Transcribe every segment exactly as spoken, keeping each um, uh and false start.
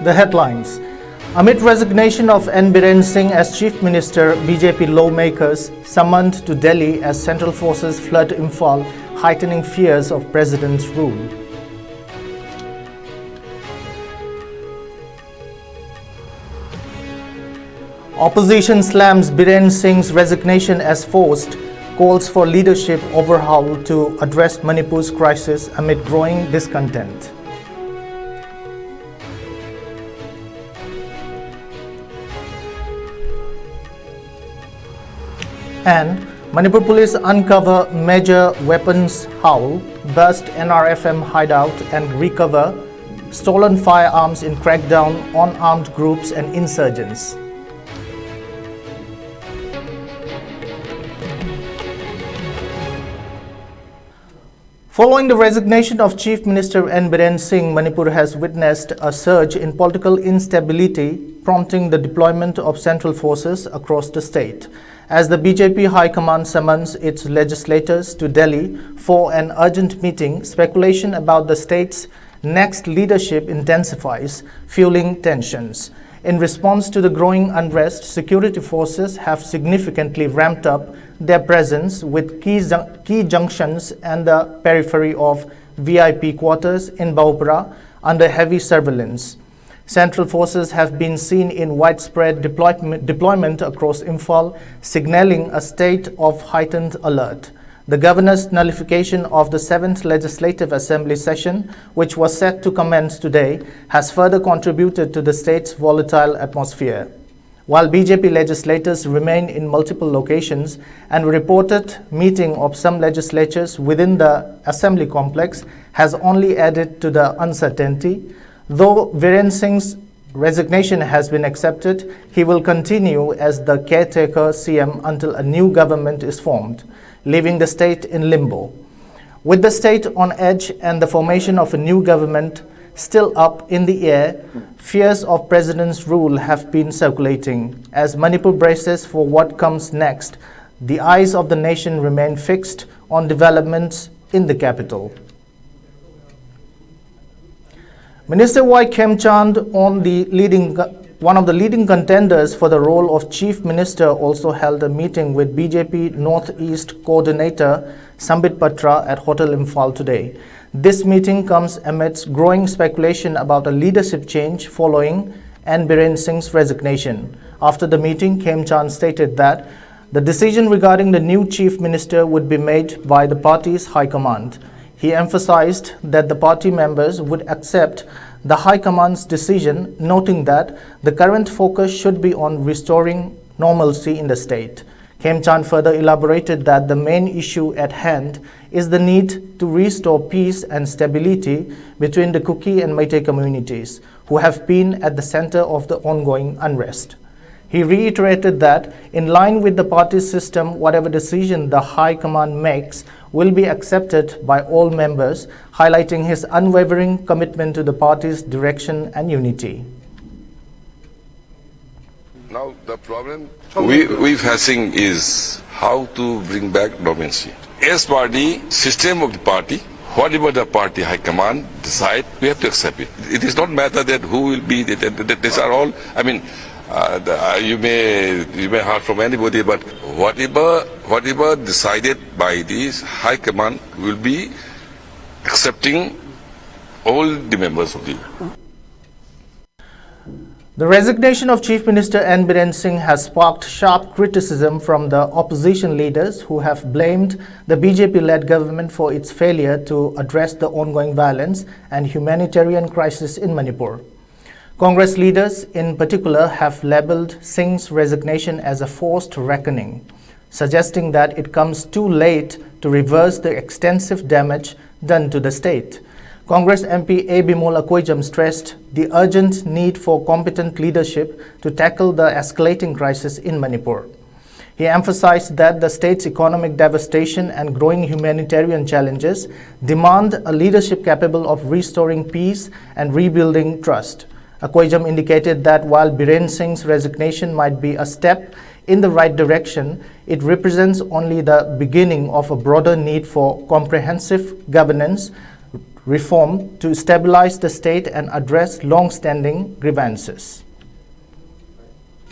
The headlines. Amid resignation of N Biren Singh as Chief Minister, B J P lawmakers summoned to Delhi as central forces flood Imphal, heightening fears of president's rule. Opposition slams Biren Singh's resignation as forced, calls for leadership overhaul to address Manipur's crisis amid growing discontent. And Manipur police uncover major weapons haul, bust N R F M hideout and recover stolen firearms in crackdown on armed groups and insurgents. Following the resignation of Chief Minister N Biren Singh, Manipur has witnessed a surge in political instability, prompting the deployment of central forces across the state. As the B J P High Command summons its legislators to Delhi for an urgent meeting, speculation about the state's next leadership intensifies, fueling tensions. In response to the growing unrest, security forces have significantly ramped up their presence, with key, jun- key junctions and the periphery of V I P quarters in Bahupara under heavy surveillance. Central forces have been seen in widespread deployment, deployment across Imphal, signaling a state of heightened alert. The governor's nullification of the seventh Legislative Assembly session, which was set to commence today, has further contributed to the state's volatile atmosphere. While B J P legislators remain in multiple locations, and reported meeting of some legislatures within the assembly complex has only added to the uncertainty. Though Biren Singh's resignation has been accepted, he will continue as the caretaker C M until a new government is formed, leaving the state in limbo. With the state on edge and the formation of a new government still up in the air, fears of president's rule have been circulating as Manipur braces for what comes next. The eyes of the nation remain fixed on developments in the capital. Minister Y Khemchand, on the leading, one of the leading contenders for the role of Chief Minister, also held a meeting with B J P Northeast Coordinator Sambit Patra at Hotel Imphal today. This meeting comes amidst growing speculation about a leadership change following N Biren Singh's resignation. After the meeting, Khemchand stated that the decision regarding the new Chief Minister would be made by the party's high command. He emphasized that the party members would accept the high command's decision, noting that the current focus should be on restoring normalcy in the state. Khemchand further elaborated that the main issue at hand is the need to restore peace and stability between the Kuki and Meitei communities, who have been at the center of the ongoing unrest. He reiterated that, in line with the party system, whatever decision the High Command makes will be accepted by all members, highlighting his unwavering commitment to the party's direction and unity. Now the problem we we facing is how to bring back normalcy. As per the system of the party, whatever the party high command decide, we have to accept it. It is not matter that who will be. That, that, that these are all. I mean, uh, the, uh, you may you may hear from anybody, but whatever whatever decided by this high command will be accepting all the members of the The resignation of Chief Minister N Biren Singh has sparked sharp criticism from the opposition leaders who have blamed the B J P-led government for its failure to address the ongoing violence and humanitarian crisis in Manipur. Congress leaders, in particular, have labelled Singh's resignation as a forced reckoning, suggesting that it comes too late to reverse the extensive damage done to the state. Congress M P A Bimol Akoijam stressed the urgent need for competent leadership to tackle the escalating crisis in Manipur. He emphasized that the state's economic devastation and growing humanitarian challenges demand a leadership capable of restoring peace and rebuilding trust. Akoijam indicated that while Biren Singh's resignation might be a step in the right direction, it represents only the beginning of a broader need for comprehensive governance, reform to stabilize the state and address long-standing grievances.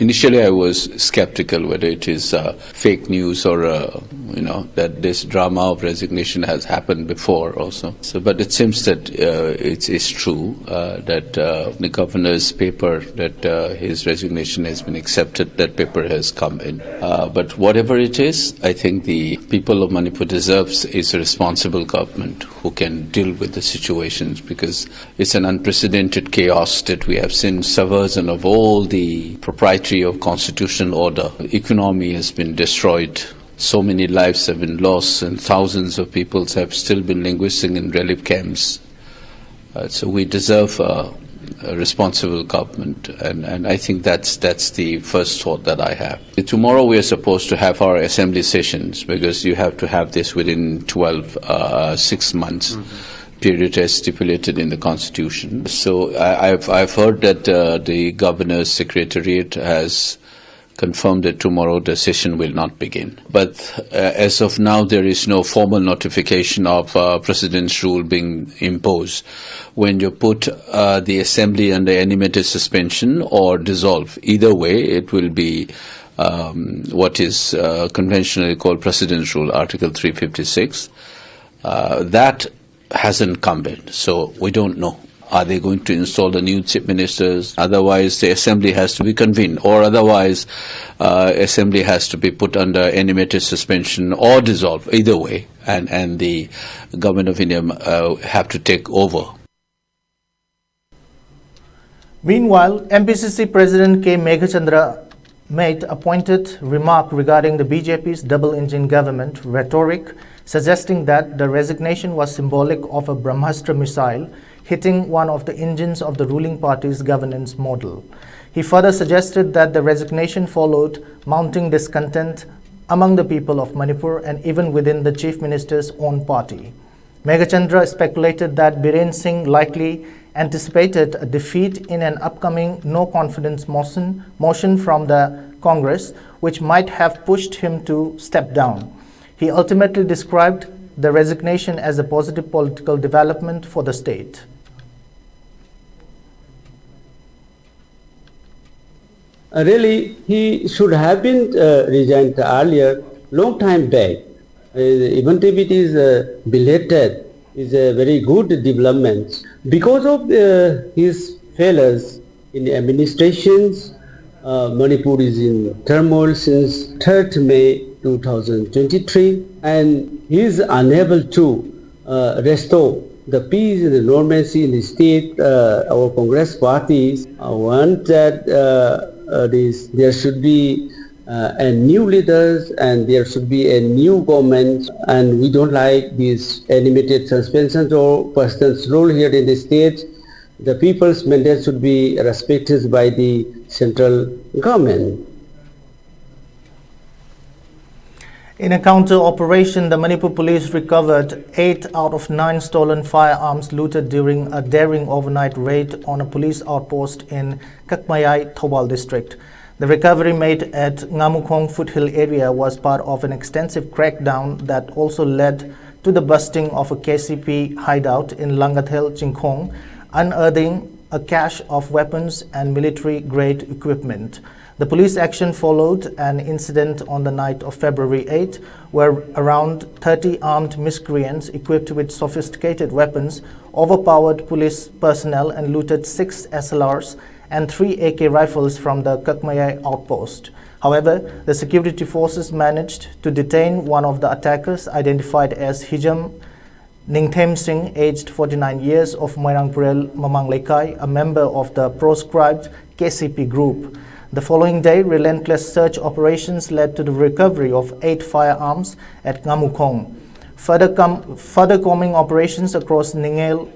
Initially, I was skeptical whether it is uh, fake news or, uh, you know, that this drama of resignation has happened before also. So, but it seems that uh, it's, it's true uh, that uh, the governor's paper that uh, his resignation has been accepted, that paper has come in. Uh, but whatever it is, I think the people of Manipur deserves is a responsible government who can deal with the situations, because it's an unprecedented chaos that we have seen subversion of all the propriety of constitutional order. Economy has been destroyed. So many lives have been lost, and thousands of peoples have still been languishing in relief camps. Uh, so we deserve a, a responsible government, and, and I think that's, that's the first thought that I have. Tomorrow we are supposed to have our assembly sessions, because you have to have this within twelve, uh, six months period as stipulated in the constitution. So I, I've, I've heard that uh, the governor's secretariat has confirmed that tomorrow the session will not begin. But uh, as of now, there is no formal notification of uh, president's rule being imposed. When you put uh, the assembly under animated suspension or dissolve, either way, it will be um, what is uh, conventionally called president's rule, Article three fifty-six. Uh, that hasn't come in, so we don't know. Are they going to install the new chief ministers? Otherwise, the assembly has to be convened, or otherwise, uh, assembly has to be put under animated suspension or dissolved, either way, and, and the government of India uh, have to take over. Meanwhile, M P C C President K Meghachandra made a pointed remark regarding the B J P's double-engine government rhetoric, suggesting that the resignation was symbolic of a Brahmastra missile hitting one of the engines of the ruling party's governance model. He further suggested that the resignation followed mounting discontent among the people of Manipur and even within the Chief Minister's own party. Meghachandra speculated that Biren Singh likely anticipated a defeat in an upcoming no-confidence motion, motion from the Congress, which might have pushed him to step down. He ultimately described the resignation as a positive political development for the state. Uh, really, he should have been uh, resigned earlier, long time back. Uh, even if it is uh, belated, is a very good development. Because of uh, his failures in administrations, uh, Manipur is in turmoil since third May two thousand twenty-three, and he is unable to uh, restore the peace and the normalcy in the state. Uh, our Congress parties uh, want that uh, uh, this, there should be uh, a new leaders and there should be a new government, and we don't like these animated suspensions or person's rule here in the state. The people's mandate should be respected by the central government. In a counter operation, the Manipur police recovered eight out of nine stolen firearms looted during a daring overnight raid on a police outpost in Kakmayai, Thoubal district. The recovery made at Ngamukhong foothill area was part of an extensive crackdown that also led to the busting of a K C P hideout in Langathel, Chingkhong, unearthing a cache of weapons and military-grade equipment. The police action followed an incident on the night of February eighth, where around thirty armed miscreants equipped with sophisticated weapons overpowered police personnel and looted six S L Rs and three A K rifles from the Kakmayai outpost. However, the security forces managed to detain one of the attackers, identified as Hijam Ningthem Singh, aged forty-nine years, of Moirang Purel Mamang Leikai, a member of the proscribed K C P group. The following day, relentless search operations led to the recovery of eight firearms at Ngamukhong. Further, com- further combing operations across Ningel,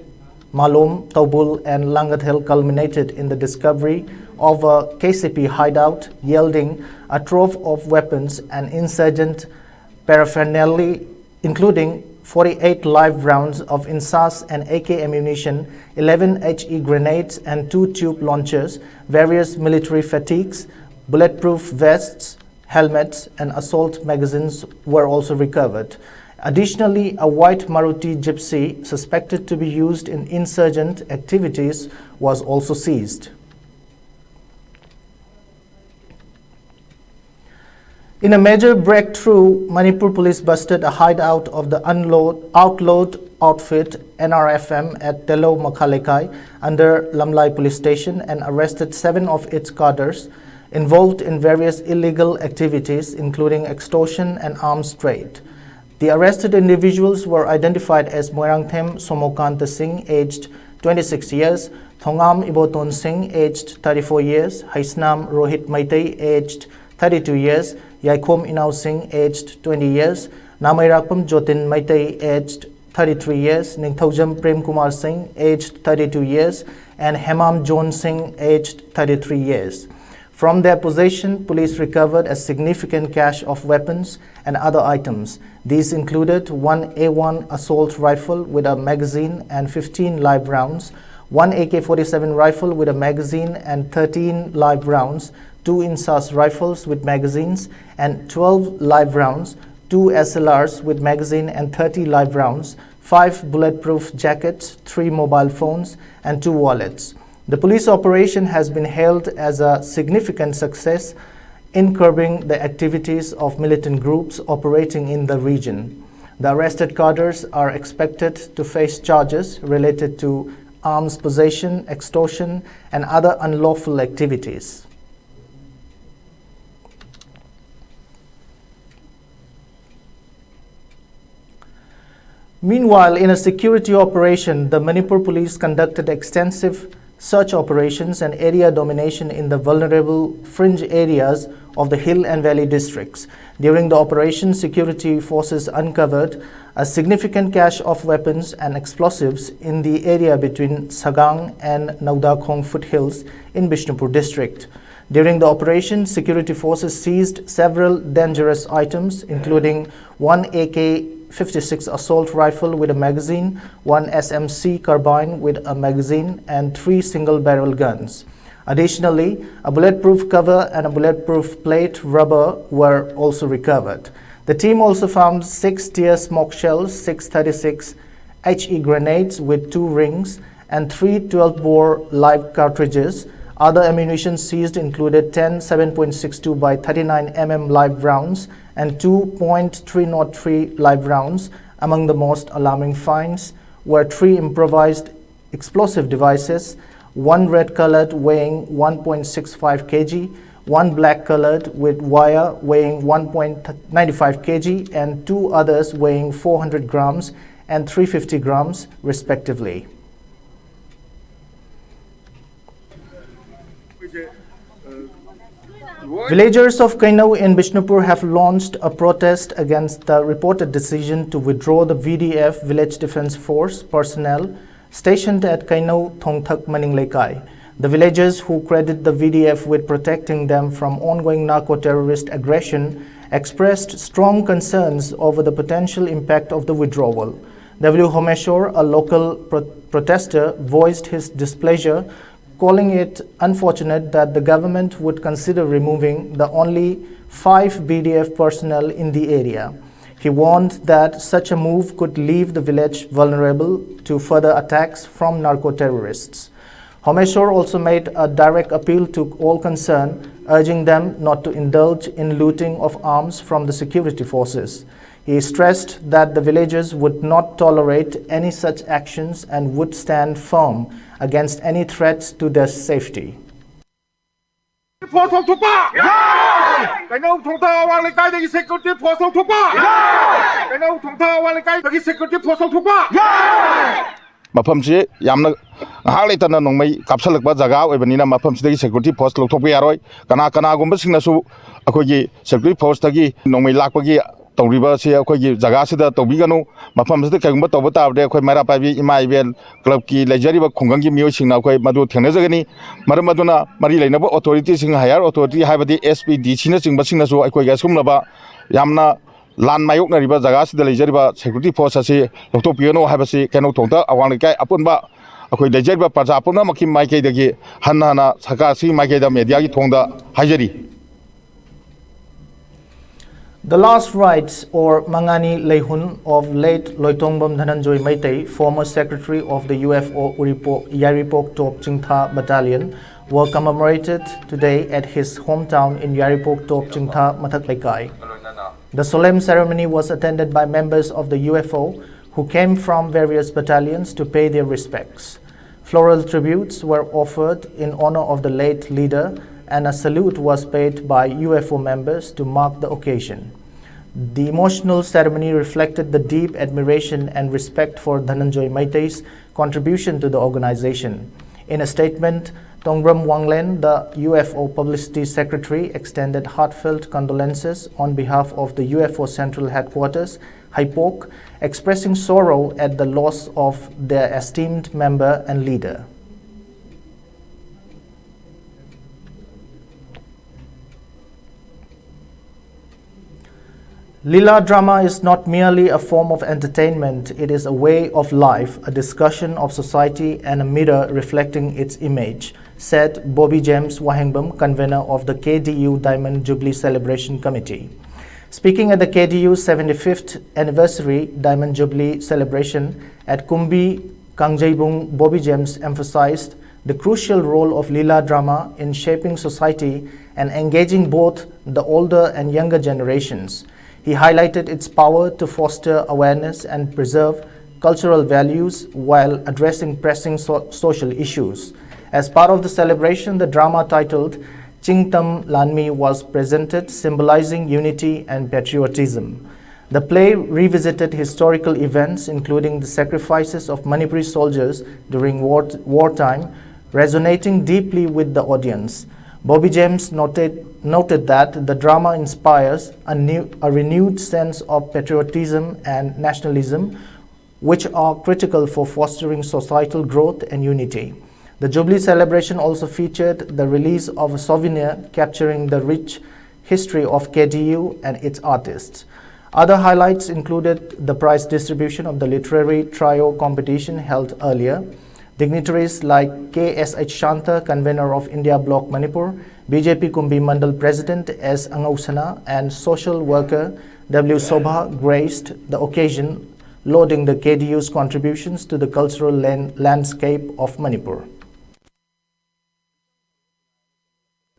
Malom, Thoubal, and Langathel culminated in the discovery of a K C P hideout, yielding a trove of weapons and insurgent paraphernalia, including forty-eight live rounds of INSAS and A K ammunition, eleven H E grenades and two tube launchers, various military fatigues, bulletproof vests, helmets, and assault magazines were also recovered. Additionally, a white Maruti Gypsy suspected to be used in insurgent activities was also seized. In a major breakthrough, Manipur police busted a hideout of the unload, outlawed outfit N R F M at Telo Makhalekai under Lamlai Police Station and arrested seven of its cadres involved in various illegal activities, including extortion and arms trade. The arrested individuals were identified as Moirangthem Somokanta Singh, aged twenty-six years, Thongam Iboton Singh, aged thirty-four years, Haisnam Rohit Meitei, aged thirty-two years, Yaikhom Inau Singh, aged twenty years, Namairakpam Jotin Meitei, aged thirty-three years, Ningthaujam Prem Kumar Singh, aged thirty-two years, and Hemam John Singh, aged thirty-three years. From their possession, police recovered a significant cache of weapons and other items. These included one A one assault rifle with a magazine and fifteen live rounds, one A K forty-seven rifle with a magazine and thirteen live rounds, two INSAS rifles with magazines and twelve live rounds, two S L Rs with magazine and thirty live rounds, five bulletproof jackets, three mobile phones, and two wallets. The police operation has been hailed as a significant success in curbing the activities of militant groups operating in the region. The arrested cadres are expected to face charges related to arms possession, extortion, and other unlawful activities. Meanwhile, in a security operation, the Manipur police conducted extensive search operations and area domination in the vulnerable fringe areas of the hill and valley districts. During the operation, security forces uncovered a significant cache of weapons and explosives in the area between Sagang and Naudakhong foothills in Bishnupur district. During the operation, security forces seized several dangerous items, including one A K fifty-six assault rifle with a magazine, one S M C carbine with a magazine, and three single barrel guns. Additionally, a bulletproof cover and a bulletproof plate rubber were also recovered. The team also found six tear smoke shells, six thirty-six H E grenades with two rings, and three twelve bore live cartridges. Other ammunition seized included ten seven point six two by thirty-nine M M live rounds and two point three oh three live rounds. Among the most alarming finds were three improvised explosive devices, one red colored weighing one point six five K G, one black colored with wire weighing one point nine five K G, and two others weighing four hundred grams and three fifty grams, respectively. Villagers of Keinou in Bishnupur have launched a protest against the reported decision to withdraw the V D F, Village Defense Force, personnel stationed at Keinou Thongthak Maning Leikai. The villagers, who credit the V D F with protecting them from ongoing narco-terrorist aggression, expressed strong concerns over the potential impact of the withdrawal. W Homeshwar, a local pro- protester, voiced his displeasure, calling it unfortunate that the government would consider removing the only five V D F personnel in the area. He warned that such a move could leave the village vulnerable to further attacks from narco-terrorists. Homeshwar also made a direct appeal to all concerned, urging them not to indulge in looting of arms from the security forces. He stressed that the villagers would not tolerate any such actions and would stand firm against any threats to their safety. Force ꯂꯧꯊꯣꯛꯄ! ꯀꯩꯅꯧ ꯊꯣꯡꯇ ꯑꯋꯥꯡ ꯂꯩꯀꯥꯏꯗꯒꯤ security force ꯂꯧꯊꯣꯛꯄ! ꯀꯩꯅꯧ ꯊꯣꯡꯇ ꯑꯋꯥꯡ ꯂꯩꯀꯥꯏꯗꯒꯤ security force ꯂꯧꯊꯣꯛꯄ! ꯃꯐꯝꯁꯤ ꯌꯥꯝꯅ ꯉꯥꯏꯍꯥꯛ ꯂꯩꯇꯅ ꯅꯣꯡꯃꯩ ꯀꯥꯞꯁꯤꯜꯂꯛꯄ ꯖꯒꯥ ꯑꯣꯏꯕꯅꯤꯅ ꯃꯐꯝꯁꯤꯗꯒꯤ security force ꯂꯧꯊꯣꯛꯄ ꯌꯥꯔꯣꯏ꯫ ꯀꯅꯥ ꯀꯅꯥꯒꯨꯝꯕꯁꯤꯡꯅꯁꯨ ꯑꯩꯈꯣꯏꯒꯤ security forceꯇꯒꯤ ꯅꯣꯡꯃꯩ ꯂꯥꯛꯄꯒꯤ ꯇꯧꯔꯤꯕ ꯑꯁꯤ ꯑꯩꯈꯣꯏꯒꯤ ꯖꯒꯥꯁꯤꯗ ꯇꯧꯕꯤꯒꯅꯨ꯫ ꯃꯐꯝꯁꯤꯗ ꯀꯔꯤꯒꯨꯝꯕ ꯇꯧꯕ ꯇꯥꯔꯕꯗꯤ ꯑꯩꯈꯣꯏ ꯃꯩꯔꯥ ꯄꯥꯏꯕꯤ ꯏꯃꯥ ꯏꯕꯦꯜ clubꯀꯤ ꯂꯩꯖꯔꯤꯕ ꯈꯨꯡꯒꯪꯒꯤ ꯃꯤꯑꯣꯏꯁꯤꯡꯅ ꯑꯩꯈꯣꯏ ꯃꯗꯨ ꯊꯦꯡꯅꯖꯒꯅꯤ꯫ ꯃꯔꯝ ꯑꯗꯨꯅ ꯃꯔꯤ ꯂꯩꯅꯕ authorityꯁꯤꯡ, higher authority ꯍꯥꯏꯕꯗꯤ S P, D Cꯅꯆꯤꯡꯕꯁꯤꯡꯅꯁꯨ ꯑꯩꯈꯣꯏꯒꯤ ꯑꯁꯤꯒꯨꯝꯂꯕ ꯌꯥꯝꯅ ꯂꯥꯟ ꯃꯥꯌꯣꯛꯅꯔꯤꯕ ꯖꯒꯥꯁꯤꯗ ꯂꯩꯖꯔꯤꯕ security force ꯑꯁꯤ ꯂꯧꯊꯣꯛꯄꯤꯒꯅꯨ ꯍꯥꯏꯕꯁꯤ ꯀꯩꯅꯧ ꯊꯣꯡꯇ ꯑꯋꯥꯡ ꯂꯩꯀꯥꯏ ꯑꯄꯨꯟꯕ ꯑꯩꯈꯣꯏ ꯂꯩꯖꯔꯤꯕ ꯄ꯭ꯔꯖꯥ ꯄꯨꯝꯅꯃꯛꯀꯤ ꯃꯥꯏꯀꯩꯗꯒꯤ ꯍꯟꯅ ꯍꯟꯅ ꯁꯔꯀꯥꯔꯁꯤꯒꯤ ꯃꯥꯏꯀꯩꯗ mediaꯒꯤ ꯊꯣꯡꯗ ꯍꯥꯏꯖꯔꯤ꯫ The last rites or Mangani Leihun of late Loitongbam Dhananjoy Meitei, former secretary of the U F O Uripok, Yairipok Top Chingtha Battalion, were commemorated today at his hometown in Yairipok Top Chingtha Mathak Leikai. The solemn ceremony was attended by members of the U F O who came from various battalions to pay their respects. Floral tributes were offered in honor of the late leader, and a salute was paid by U F O members to mark the occasion. The emotional ceremony reflected the deep admiration and respect for Dhananjoy Meitei's contribution to the organization. In a statement, Tongbram Wanglen, the U F O publicity secretary, extended heartfelt condolences on behalf of the U F O Central Headquarters, Haipok, expressing sorrow at the loss of their esteemed member and leader. Lila drama is not merely a form of entertainment, it is a way of life, a discussion of society, and a mirror reflecting its image, said Bobby James Wahengbam, convener of the K D U Diamond Jubilee Celebration Committee. Speaking at the K D U seventy-fifth anniversary Diamond Jubilee celebration at Kumbi, Kangjeibung, Bobby James emphasized the crucial role of Lila drama in shaping society and engaging both the older and younger generations. He highlighted its power to foster awareness and preserve cultural values while addressing pressing so- social issues. As part of the celebration, the drama titled Chingtam Lanmi was presented, symbolizing unity and patriotism. The play revisited historical events, including the sacrifices of Manipuri soldiers during war, wartime, resonating deeply with the audience. Bobby James noted, noted that the drama inspires a, new, a renewed sense of patriotism and nationalism, which are critical for fostering societal growth and unity. The Jubilee celebration also featured the release of a souvenir capturing the rich history of K D U and its artists. Other highlights included the prize distribution of the literary trio competition held earlier. Dignitaries like K S H Shanta, convener of India Bloc Manipur, B J P Kumbi Mandal President S Angausana and social worker W Sobha graced the occasion, lauding the K D U's contributions to the cultural lan- landscape of Manipur.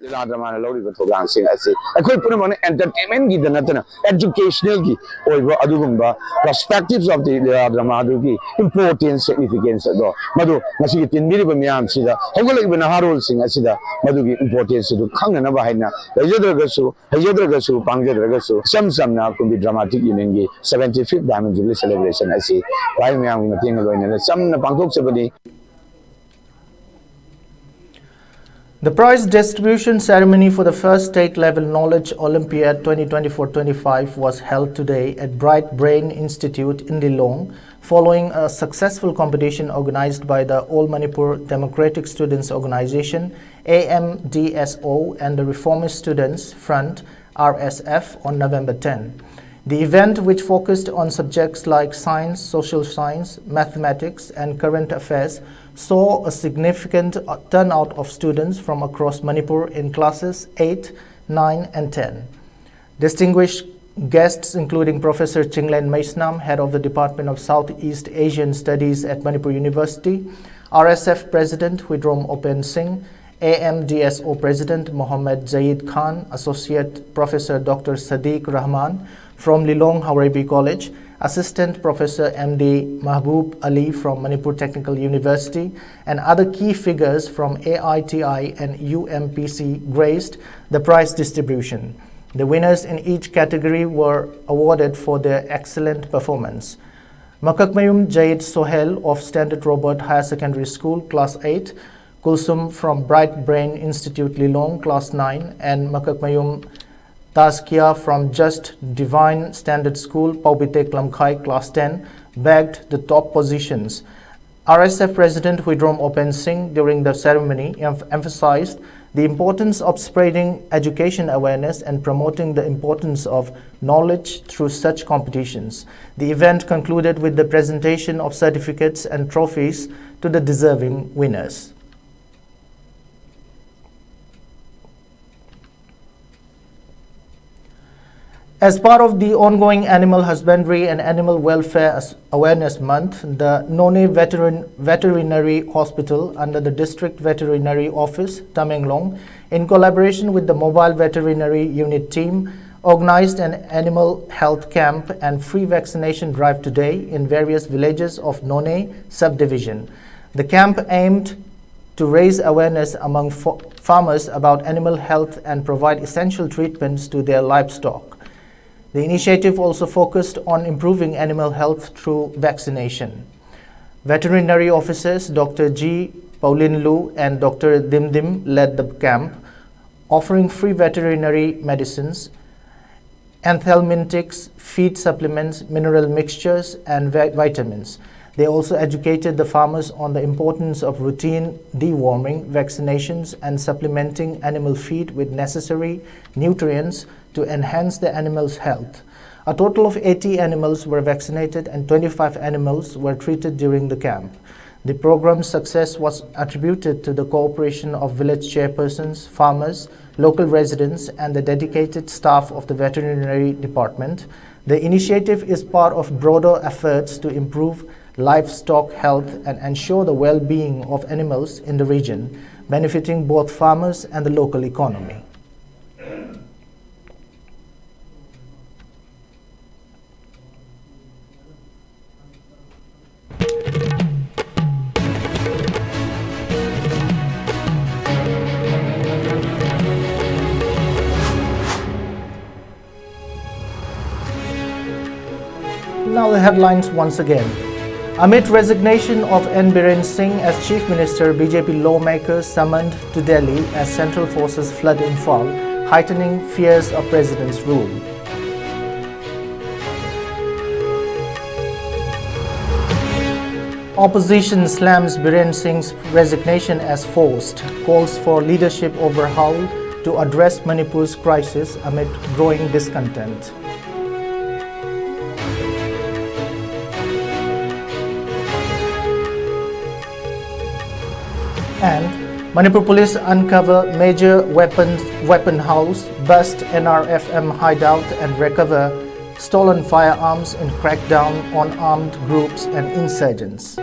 ꯂꯤꯂꯥ ꯗ꯭ꯔꯃꯥꯅ ꯂꯧꯔꯤꯕ ꯊꯧꯗꯥꯡꯁꯤꯡ ꯑꯁꯤ ꯑꯩꯈꯣꯏ ꯄꯨꯝꯅꯃꯛꯅ ꯑꯦꯟꯇꯔꯇꯦꯟꯃꯦꯟꯒꯤꯗ ꯅꯠꯇꯅ ꯑꯦꯖꯨꯀꯦꯁꯅꯦꯜꯒꯤ ꯑꯣꯏꯕ ꯑꯗꯨꯒꯨꯝꯕ ꯄꯔꯁꯄꯦꯛꯇꯤꯞꯁ of the ꯂꯤꯂꯥ ꯗ꯭ꯔꯃꯥ ꯑꯗꯨꯒꯤ ꯏꯝꯄꯣꯔꯇꯦꯟꯁ, ꯁꯤꯒꯅꯤꯐꯤꯀꯦꯟꯁ ꯑꯗꯣ ꯃꯗꯨ ꯉꯁꯤꯒꯤ ꯇꯤꯟꯕꯤꯔꯤꯕ ꯃꯤꯌꯥꯝꯁꯤꯗ, ꯍꯧꯒꯠꯂꯛꯂꯤꯕ ꯅꯍꯥꯔꯣꯜꯁꯤꯡ ꯑꯁꯤꯗ ꯃꯗꯨꯒꯤ ꯏꯝꯄꯣꯔꯇꯦꯟꯁ ꯑꯗꯨ ꯈꯪꯅꯅꯕ ꯍꯥꯏꯅ ꯂꯩꯖꯗ꯭ꯔꯒꯁꯨ, ꯍꯩꯖꯗ꯭ꯔꯒꯁꯨ, ꯄꯥꯡꯖꯗ꯭ꯔꯒꯁꯨ ꯏꯆꯝ ꯆꯝꯅ ꯀꯨꯝꯕꯤ dramatic ꯌꯨꯅꯤꯌꯟꯒꯤ seventy fifth Diamond Jubilee Celebration ꯑꯁꯤ ꯚꯥꯏ ꯃꯌꯥꯝꯒꯤ ꯃꯇꯦꯡꯒ ꯂꯣꯏꯅꯅ ꯆꯝꯅ ꯄꯥꯡꯊꯣꯛꯆꯕꯅꯤ꯫ The prize distribution ceremony for the first state level Knowledge Olympiad twenty twenty-four twenty-five was held today at Bright Brain Institute in Lilong, following a successful competition organized by the All Manipur Democratic Students Organization, A M D S O, and the Reformist Students Front, R S F, on November ten. The event, which focused on subjects like science, social science, mathematics, and current affairs, saw a significant uh, turnout of students from across Manipur in classes eight, nine, and ten. Distinguished guests, including Professor Chinglen Meisnam, head of the Department of Southeast Asian Studies at Manipur University, R S F President Huidrom Open Singh, A M D S O President Mohammad Zaid Khan, Associate Professor Doctor Sadiq Rahman from Lilong Haorebi College, Assistant Professor M D Mahbub Ali from Manipur Technical University, and other key figures from A I T I and U M P C graced the prize distribution. The winners in each category were awarded for their excellent performance. Makakmayum Jade Sohel of Standard Robert Higher Secondary School, Class eight, Kulsum from Bright Brain Institute Lilong, Class nine, and Makakmayum Tazkia from Just Divine Standard School, Paubitek Lamkhai, Class ten, bagged the top positions. R S F President Huidrom Open Singh, during the ceremony, em- emphasized the importance of spreading education awareness and promoting the importance of knowledge through such competitions. The event concluded with the presentation of certificates and trophies to the deserving winners. As part of the ongoing Animal Husbandry and Animal Welfare As- Awareness Month, the Noney Veterin- Veterinary Hospital under the District Veterinary Office, Tamenglong, in collaboration with the Mobile Veterinary Unit team, organized an animal health camp and free vaccination drive today in various villages of Noney subdivision. The camp aimed to raise awareness among fo- farmers about animal health and provide essential treatments to their livestock. The initiative also focused on improving animal health through vaccination. Veterinary officers Doctor G Pauline Lu and Doctor Dim Dim led the camp, offering free veterinary medicines, anthelmintics, feed supplements, mineral mixtures, and vi- vitamins. They also educated the farmers on the importance of routine deworming, vaccinations, and supplementing animal feed with necessary nutrients to enhance the animals' health. A total of eighty animals were vaccinated and twenty-five animals were treated during the camp. The program's success was attributed to the cooperation of village chairpersons, farmers, local residents, and the dedicated staff of the veterinary department. The initiative is part of broader efforts to improve livestock health and ensure the well being of animals in the region, benefiting both farmers and the local economy. Now the headlines once again. Amid resignation of N Biren Singh as Chief Minister, B J P lawmakers summoned to Delhi as central forces flood Imphal, heightening fears of president's rule. Opposition slams Biren Singh's resignation as forced, calls for leadership overhaul to address Manipur's crisis amid growing discontent. And Manipur Police uncover major weapon, weapon house, bust N R F M hideout and recover stolen firearms in crackdown on armed groups and insurgents.